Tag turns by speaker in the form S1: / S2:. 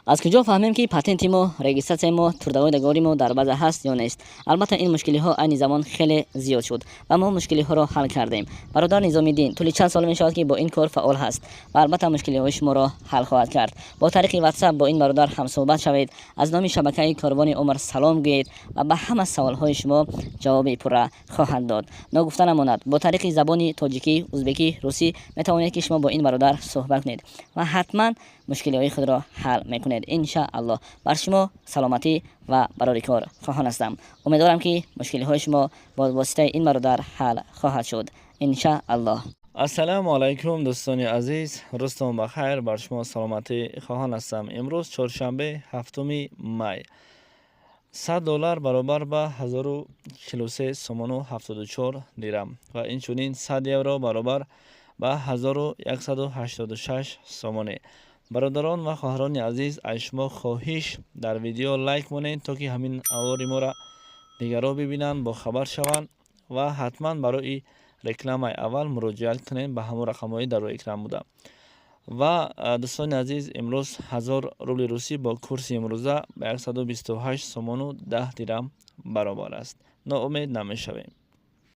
S1: Аз куҷо фаҳмем, ки патенти мо, регистрация и мо, трудовой договор и мо дар база ҳаст ё нест? Албатта, ин мушкилиҳо айни замон хеле зиёд шуд ва мо мушкилиҳоро ҳал кардем. Бародар Низомиддин тӯли чанд сол мешавад, ки бо ин кор фаъол ҳаст ва албатта мушкилиҳои шуморо ҳал хоҳад кард. Бо тариқи WhatsApp бо ин бародар ҳамсӯҳбат шавед, аз номи шабакаи Корвони Умр салом гӯед ва ба ҳама саволҳои шумо ҷавоби пурра хоҳад дод. Ногуфта намонад, бо тариқи забони тоҷикӣ, узбекӣ, русӣ метавонед, ки шумо бо ин бародар суҳбат кунед ва ҳатман мушкилиҳои худро ҳал мекунед, иншааллоҳ. Бар шумо саломатӣ ва барори кор хоҳон ҳастам. Умедворам, ки мушкилиҳои шумо бо воситаи ин бародар ҳал хоҳад шуд, иншааллоҳ.
S2: Ассалому алайкум, дӯстони азиз, рӯзтон ба хайр, бар шумо саломатӣ хоҳон ҳастам. Имрӯз чоршанбе, 7-уми май. 100 доллар баробар ба 1043 сомону 74 дирам ва инчунин 100 евро баробар ба 1186 сомонӣ. Бародарон ва хоҳарони азиз, аз шумо хоҳиш: дар видео лайк монед, то ки ҳамин авори моро дигарон бибинанд, бохабар шаванд ва ҳатман барои рекламаи аввал муроҷиат кунед ба ҳамон рақамҳои дар рӯи экран буда. Ва дӯстони азиз, имрӯз 1000 рубли русӣ бо курси имрӯза ба 128 сомону 10 дирам баробар аст. Ноумед намешавем.